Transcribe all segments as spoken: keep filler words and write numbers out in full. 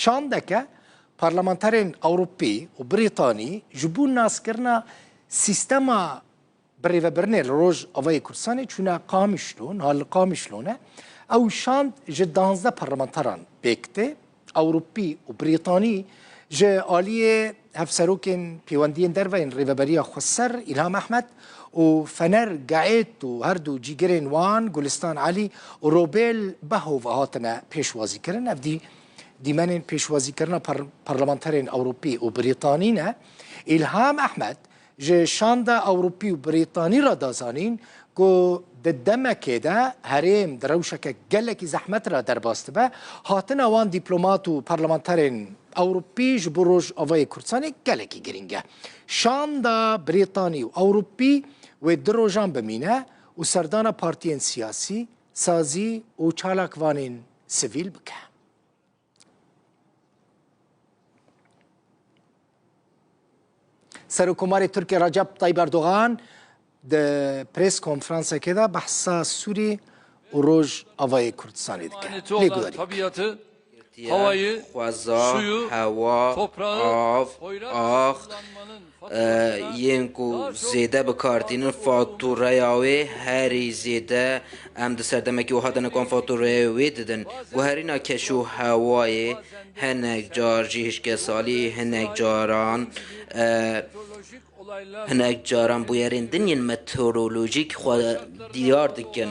Şandeke parlamenterên Ewropî û Brîtanî ji bo naskirina sîstema birêvebirinê li Rojavayê Kurdistanê çûne Qamişlo, niha li Qamişlo ne. Ew şand ji danzdeh parlamenteran pêk tê. Ewropî û Brîtanî ji aliyê hevserokên pêwendiyên derve yên Rêveberiya Xweser, Îlham Ehmed, û Fener Gaet û her du cîgirên wan, Gulistan Elî û Robêl Beho ve hatine pêşwazîkirin. Ev dî-, dîmenên pêşwazîkirina par-, parlamenterên Ewropî û Brîtanî ne. Îlham Ehmed ji şanda Ewropî û Brîtanî re da zanîn ku di demekê de herêm di rewşeke gelekî zehmet re derbas dibe, hatina wan dîplomat û parlamenterên Ewropî ji bo Rojavayê Kurdistanê gelekî girîng e. Şanda Brîtanî û Ewropî wê du rojan bimîne û serdana partiyên siyasî, sazî û çalakvanên sivîl bike. Serokkomarê Tirkiyê Recep Tayyip Erdogan di press konferansekê de behsa Sûrî û Rojavayê Kurdistanê dike. Lê gudarî bike. Havayı, xweza, suyu, hewa, toprağı, av, ax, yên ku zêde bi kar tînin, fatûreya wê herî zêde, em di serdemekî wiha de ne ku em fatûreyê wê didin. Guherîna keş û hewayê hinek car jî hişkesalî, hinek caran, e, hinek caran bûyerên din yên meteorolojîk xwe diyar dikin.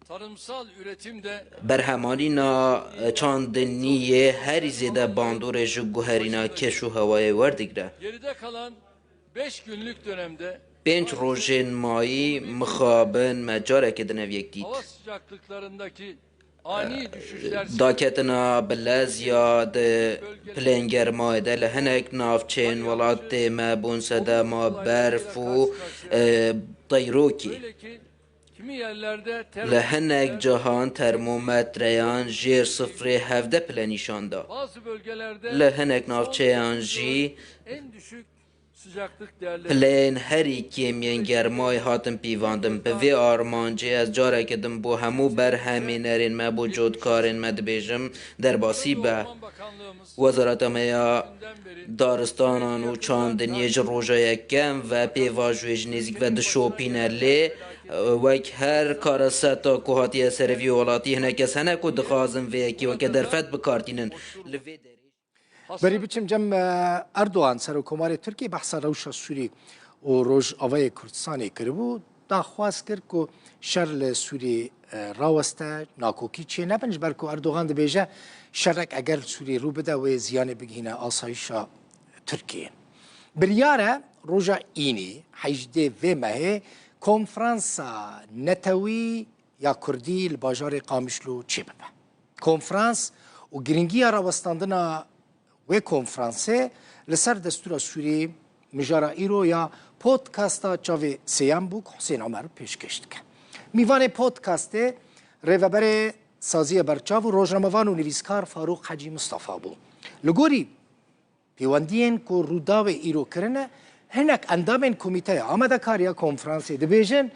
Tarımsal üretim de Berhemanîna çandiniyê herî zêde bandorê ji guherîna keş û hewayê werdigre. Geride kalan beş günlük dönemde Pênc rojên mayî mixabin me careke din ev yek dît. Hava sıcaklıklarındaki ani düşüşler Daketina bi lez ya di pilên germayê de li hinek navçeyên welatê me bûn sedema berf û, e, teyrokê. Böyle ki kimi yerlerde ter- Li hinek cahan termometreyan jêr sifrê hevdeh pile nîşan da. Bazı bölgelerde Li hinek navçeyan jî en düşük sıcaklık değerleri pilên herî kêm yên germayê hatin pîvandin. Bi vê armancê ez careke din bo hemû berhemînerên me, bo cotkarên me dibêjim, derbasî be. Wezareta me ya daristanan û çandiniyê ji roja yekem ve pêvajoyê ji nêzîk ve dişopîne, lê, e, wek her kareseta ku hatiye serê vî welatî, hinek kes hene ku dixwazin vê yekê weke derfet bi kar tînin. Li vê derê Berî biçim cem, e, Erdogan, Serokkomarê Tirkiyê, behsa rewşa Sûrî û Rojavayê Kurdistanê kiribû. Daxwaz kir ku şer li Sûrî, e, raweste, nakokî çê nebin, ji ber ku Erdogan dibêje, şerek eger li Sûrî rû bide, wê ziyanê bigihîne asayîşa Tirkiyê. Biryar e roja Înî, hejdê vê mehê, konferansa netewî ya Kurdî li bajarê Qamişlo çêbibe. Konferans û girîngiya rawestandina wê konferansê li ser destûra Sûrî mijara îro ya podcasta Çavê Sêyem bû ku Husên Omer pêşkêş dike. Mîvanê podcastê rêveberê Saziyê Berçav û rojnamevan û nivîskar Farûq Hecî Mistefa bû. Li gorî pêwendiyên ku Rûdawê îro kirine, hinek endamên Komîteya Amadekariya Konferansê dibêjin,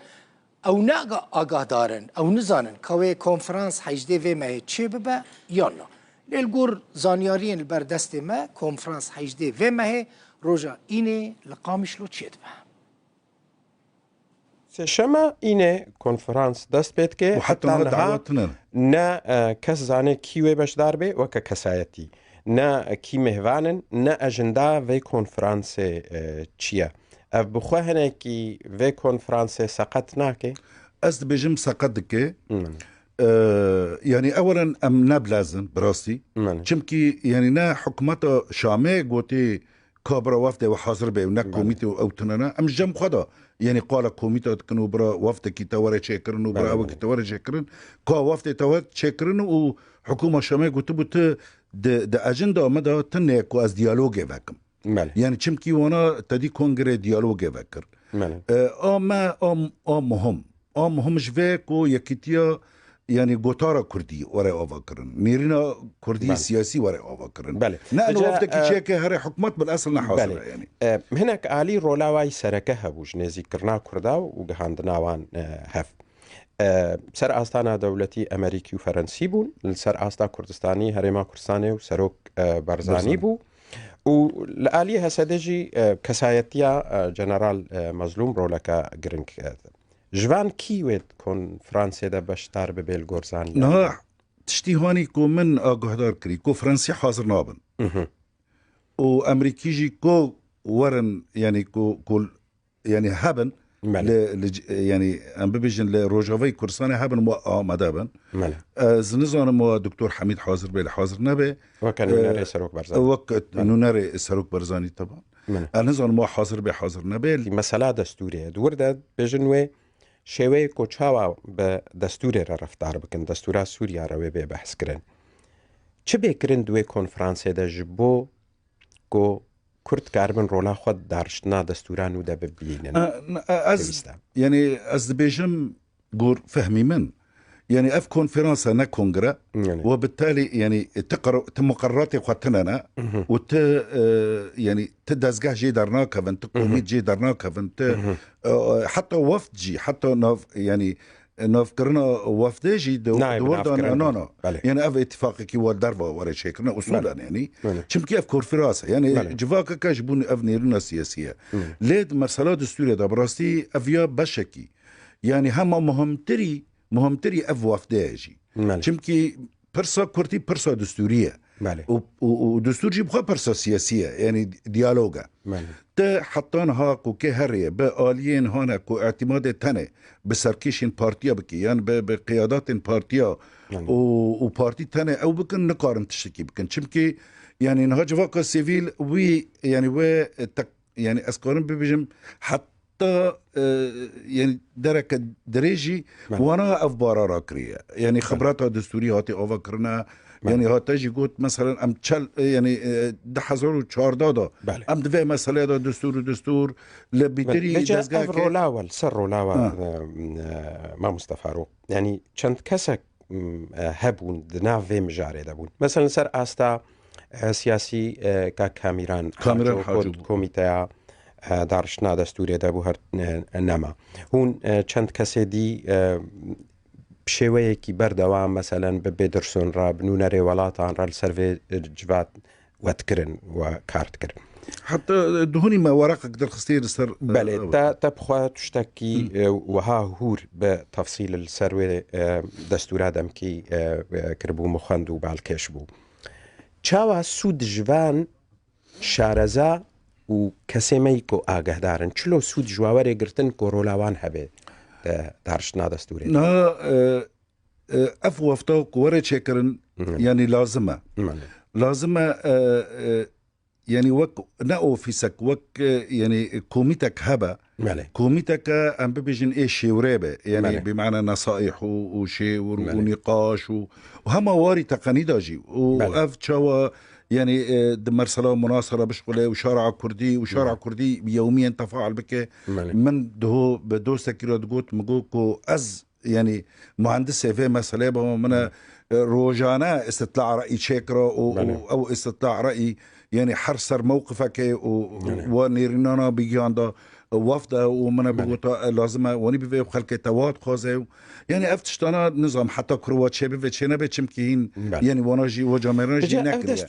ew ne aga-, agahdar in, ew nizanin ka wê konferans hejdê vê mehê çêbibe yan na. Lê li gor zanyariyên li ber destê me, konferans hejdê vê mehê roja Înê li Qamişlo çêdibe. Sêşema Înê konferans dest pê dike. Û heta Heta niha niha dawet tune ne, e, kes zane kî wê beşdar bê weke kesayetî. Ne kî mêvan in, ne ejenda vê konferansê, e, çi ye. Ev bi xwe hinekî vê konferansê seqet nake? Ez dibêjim seqet dike. Hmm. E, yanî ewelen em ne bilez in, bi rastî. Hmm. Çimkî yanî ne hikûmeta Şamê gotî ka bira wefdê we hazir be û ne Belê. Komîte û ew tune ne. Em ji cem xwe de, yanî qala komîte dikin û bira wefdekî te were çêkirin û bira Belê, ewekî belê. Te were çêkirin. Ka wefdê te were çêkirin û hikûma Şamê gotibû tu di, di ejenda me de tune ku ez diyalogê vekim. Belê. Yanî çimkî wana te dî kongrê diyalogê vekir. Belê. E, a me, a, a muhim. A muhim ji vê ku yekîtiya, yanî gotara kurdî were ava kirin. Nêrîna kurdî Belê. Siyasî were ava kirin. Belê. Ne Îca, wefdekî e, çêke herê hikûmet bil esil ne hazir Belê. E, yanî. E, hinek alî rola wayî sereke hebû ji nêzîkkirina kurda û gihandina wan, e, hev. E, ser asta navdewletî Amerîkî û Ferensî bûn, li ser asta Kurdistanî, Herêma Kurdistanê û Serok e, Barzanî Barzanî. Bû. Û li aliyê H S D jî, e, kesayetiya, e, General, e, Mezlûm roleke giring, e, ji van kî wê konferansê de beşdar bibe li gor zanî? Niha tiştî hanî ku min aguhdar kirî, ku Fransî hazir nabin. Mhm. Û Emerîkî jî ku werin, yanî ku, ku, yanî hebin, Belê. li, li, yanî em bibêjin li Rojavayê Kurdistanê hebin, wa amade bin. Belê. Ez nizanim wa Doktor Hemîd hazir be, li hazir nebe. Weke nûnerê Serok Barzanî. Wek Belê. Nûnerê Serok Barzanî, teban. Belê. Ez nizanim wa hazir be, hazir nebe. Mesela destûrê ye. Di wir de bêjin wê şêweyê ku çawa bi destûrê re reftar bikin, destûra Sûriya re wê bê behs kirin. Çi bê kirin di wê konferansê de ji bo ku Kurd karibin rola xwe di dariştina destûra nû de bibînin? E, n-, e, ez, Pêwîst e. Yanî ez dibêjim gor fehmî min. Yanî ev konferansa ne kongre Yani. we bi telî, yanî ti qero-, ti muqerreratê xwe tine ne Mhm. û ti, e, yanî ti dezgeh jê dernakevin, ti Mhm. komît jê dernakevin, ti, Mhm. e, heta weft jî, heta nav, yanî navkirina wefdê jî di, Nayê di bi wir de navkirin ne, ne, de. ne. Belê. Yanî ev îtifaqekî wa derva were çêkirine usulen Belê. yanî. Belê. Çimkî ev konferans e. Yanî Belê. civakeke ji bo ev nêrîna siyasî ye. Belê. Lê di mesela destûrê de bi rastî ev ya beşekî. Yanî hema muhimtirî, muhimtirî ev wefdê ye jî. Belê. Çimkî pirsa Kurdî pirsa destûrî ye. Belê. Û, û, û destûr jî bi xwe pirsa siyasî ye. Yanî diyalog e. Belê. Te heta niha ku kê herê bi aliyên hane ku îtîmadê tenê bi serkêşên partiya bike, yan bi, bi qiyadatên partiya Belê. û, û partî tenê ew bikin, nikarin tiştekî bikin. Çimkî, yanî niha civaka sivîl wî, yanî wê tek, yanî ez karim bibêjim, heta, e, yanî dereke dirêj jî Belê. wana ev bara rakiriye. Yanî Belê. xibreta destûrî hatê ava kirine, Belê. yanî hate jî got, meselen, em çel, e, yanî, e, du hezar û çardeh de Belê. em di vê meseleyê de destûr û destûr li Belê. bîtirî Vêca dezgehekê ev rola we, li ser rola we, Ha. e, e, Mamoste Farûq. Yanî çend kesek, m, e, hebûn di nav vê mijarê de bûn. Meselen ser asta, e, siyasî, e, Kak Kamîran Kamîran Haco, Haco Kom-, bû. komîteya, e, dariştina destûrê de bû her, e, nema. Hûn, e, çend kesê dî, e, bi şêweyekî berdewam, meselen, bi Bêdirson re, bi nûnerê welatan re li ser vê, e, civat we dikirin, we kar dikirin. Heta, e, duhunî me weraqek derxistî li ser, e, Belê, ew. te, te bi xwe tiştekî, Hı. e, wiha hûr bi tefsîl li ser wê, e, destûra demkî, e, e, kiribû, min xwend û balkêş bû. Çawa sûd ji van şareza û kesê me yî ku agahdarin, çilo sûd ji we were girtin ku rola wan hebe di dariştina destûrê de? Na, e, e, ev wefta ku were çêkirin, Hı. yanî lazim e. Hı. Lazim e, e, e, yanî wek ne ofîsek, wek, e, yanî komîtek hebe. Belê. Komîteke em bibêjin ê şêwrê be. Yanî Belê. bi mane nesaîh û, û şêwr û Belê. nîqaş û, û hema warî teqenî de jî. Û Belê. ev çawa, yanî, e, di mersela munasara bişxule û şara kurdî û şara Belê. kurdî yewmiyên tefaul bike. Belê. Min diho bi dostekî re digot, min got ku ez, yanî muhendisê vê meseleyê bama, min e, Belê. e, rojane îstitla re'î çêkira û, û Belê. ew îstitla re'î, yanî her ser mewqifekê û, û Belê. wa nêrînana bigihanda wefd e û min e Belê. bigota, e, lazim e wanî bivê xelkê te wa dixwaze û, yanî ev tiştana nizam heta ku wa çêbive çênebe, çimkî hîn, Belê. yanî wana jî, wa camêrana jî Vêca ev nekiriye. dest